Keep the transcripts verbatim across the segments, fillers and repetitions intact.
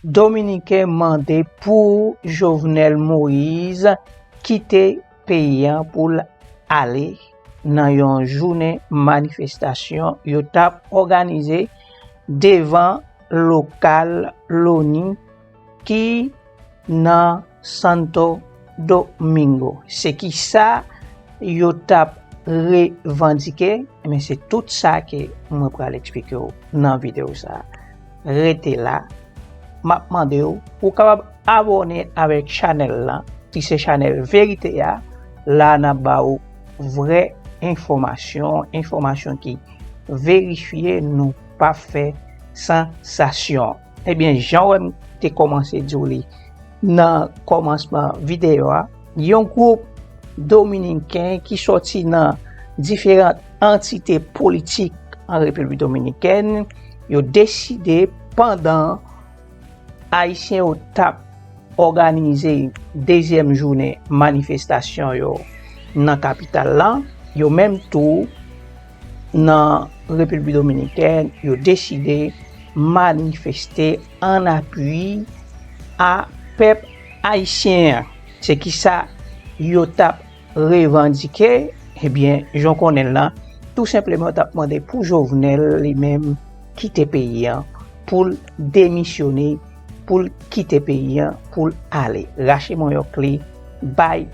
Dominiken mande pou Jovenel Moïse kite peyi an pou l ale nan yon jounen manifestasyon yo t ap òganize devan lokal Loni ki nan Santo Domingo. Se ki sa yo t ap revandike, men se tout sa ke mwen pral eksplike w nan videyo sa a. Rete la, m ap mande w pou w kapab abòne avèk chanèl la, ki se chanèl Verite a. La n ap ba w vrè enfòmasyon, enfòmasyon ki verifye, nou p ap fè sansasyon. Ebyen, jan w wè m te kòmanse di w li nan kòmansman videyo a, yon gwoup dominiken ki sòti nan diferan antite politik an Repiblik Dominikèn, yo deside pandan Ayisyen yo t ap òganize dezyèm jounen manifestasyon yo nan kapital la, yo menm tou nan Repiblik Dominikèn, yo deside manifeste an apui a pèp ayisyen an. Se ki sa yo t ap revandike, ebyen, jan w konnen l lan, tou senpleman yo t ap mande pou Jovenel li menm kite peyi an, pou l demisyone, pou l kite peyi an, pou l ale. Rache manyòk li, bay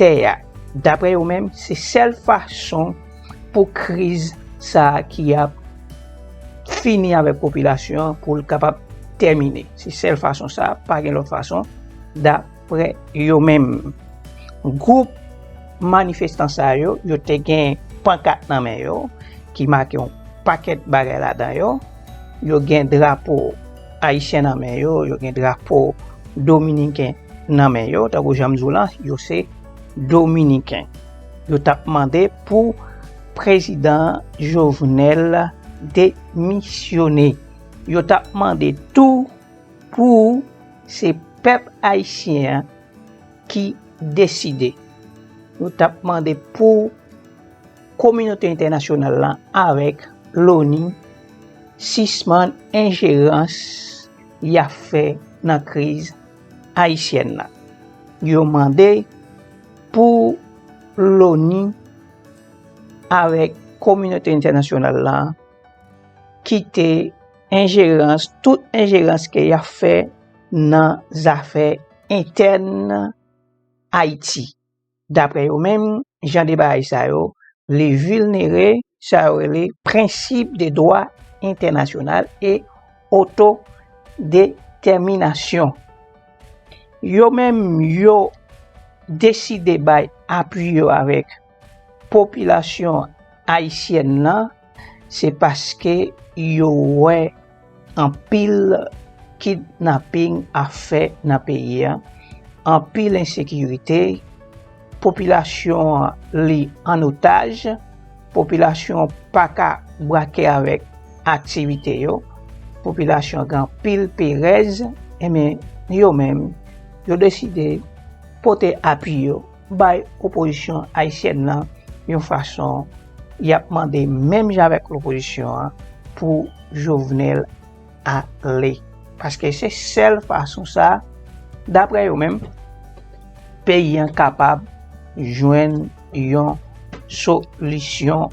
tè a. Daprè yo menm, se sèl fason pou kriz sa a ki ap fini avèk popilasyon an, pou l kapab tèmine. Se sèl fason sa a, pa gen lòt fason, daprè yo menm. Gwoup manifestan sa yo, yo te gen pankat nan men yo, ki make yon pakèt bagay ladan yo. Yo gen drapo ayisyen nan men yo, yo gen drapo dominiken nan men yo. Tankou jan m di w lan, yo se dominiken. Yo t ap mande pou prezidan Jovenel demisyone. Yo t ap mande tou pou se pèp ayisyen an ki deside. Yo t ap mande pou kominote entènasyonal la avèk Loni sispann enjerans y ap fè nan kriz ayisyèn nan. Yo mande pou Loni avèk kominote entènasyonal la kite enjerans, tout enjerans ke y ap fè nan zafè entèn Ayiti. Daprè yo menm, jan de bagay sa yo, li vilnere sa yo rele prensip de dwa entènasyonal e otodetèminasyon. Yo menm, yo deside bay apui yo avèk popilasyon ayisyèn nan, se paske yo wè anpil kidnaping ap fè nan peyi a, anpil ensekirite, popilasyon an li an otaj, popilasyon pa ka brake avèk aktivite yo, popilasyon gen anpil perèz, enben, yo menm, yo deside pote apui yo bay opozisyon ayisyèn nan yon fason y ap mande menm jan avèk lopozisyon an pou Jovenel ale. Paske se sèl fason sa, daprè yo menm, peyi an kapab jwenn yon solisyon,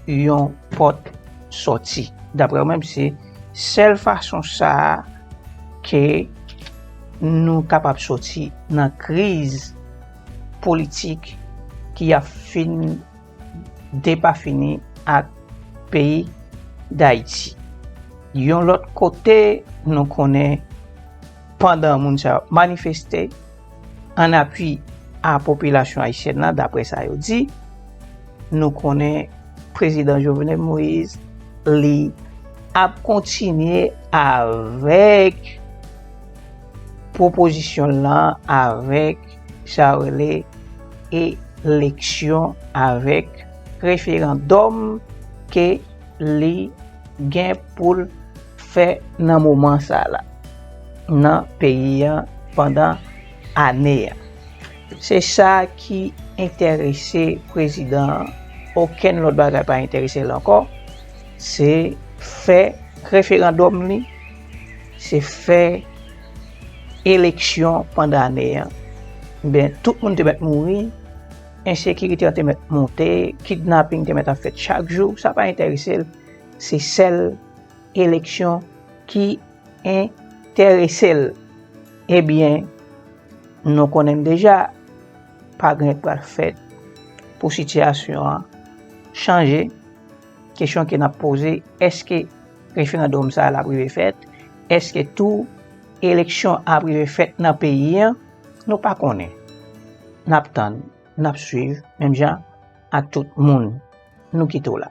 yon pòt sòti. Daprè yo menm, se sèl fason sa ke nou kapab sòti nan kriz politik ki ap fin depafini ak peyi Dayiti. Yon lòt kote, nou konnen pandan moun sa yo ap manifeste an apui a popilasyon ayisyèn nan, daprè sa yo di, nou konnen prezidan Jovenel Moïse, li ap kontinye avèk pwopozisyon l lan, avèk sa yo rele eleksyon, avèk referandòm ke li gen pou l fè nan moman sa la, nan peyi an pandan ane a. Se sa ki enterese prezidan an. Okenn lòt bagay pa enterese l ankò. Se fè referandòm li, se fè eleksyon pandan ane an. Ben, tout moun te mèt mouri, ensekirite an te mèt monte, kidnaping te mèt ap fèt chak jou, sa pa enterese l. Se sèl eleksyon ki enterese l. Ebyen, nou konnen deja, pa gen pral fèt pou sitiyasyon an chanje. Kesyon ke n ap poze, èske referandòm sa a l ap rive fèt? Èske tou eleksyon ap rive fèt nan peyi an? Nou pa konnen. N ap tann, n ap swiv, menm jan ak tout moun. Nou kite w la.